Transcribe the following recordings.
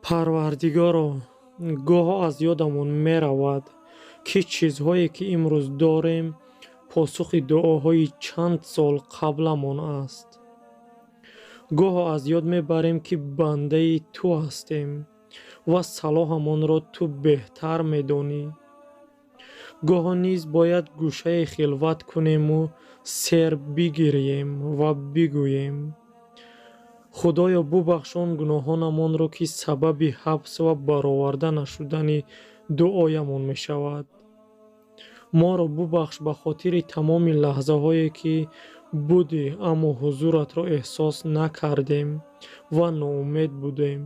Парвардигоро, гоҳо аз ёдамон меравад, ки чизҳое, ки имрӯз дорем, посухи дуоҳои чанд сол қабламон аст. Гоҳо аз ёд мебарем, ки бандаи ту ҳастем ва салоҳамонро ту беҳтар медонӣ. Гоҳо низ бояд гӯшае хилват кунему сер бигирьем ва бигӯем: «Худоё, бубахш он гуноҳонамонро, ки сабаби ҳабс ва бароварда нашудани дуоямон мешавад. Моро бубахш ба хотири тамоми лаҳзаҳое, ки будӣ, аммо ҳузуратро эҳсос накардем ва ноумед будем.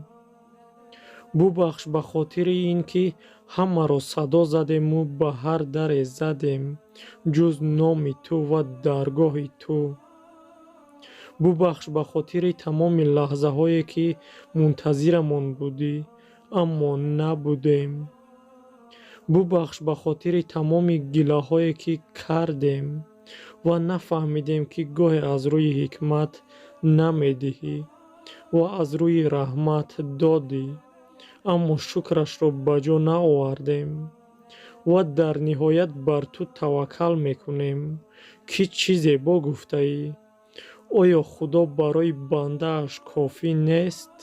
Бубахш ба хотири ин ки ҳамаро садо задему ба ҳар даре задем, ҷуз номи ту ва даргоҳи ту. Бубахш ба хотири тамоми лаҳзаҳое, ки мунтазирамон будӣ, аммо набудем. Бубахш ба хотири тамоми гилаҳое, ки кардем ва нафаҳмидем, ки гоҳе аз рӯи ҳикмат намедиҳӣ ва аз рӯи раҳмат додӣ, аммо шукрашро ба ҷо наовардем ва дар ниҳоят бар ту таваккал мекунем, ки чӣ зебо гуфтаӣ: оё Худо барои бандааш кофӣ нест?»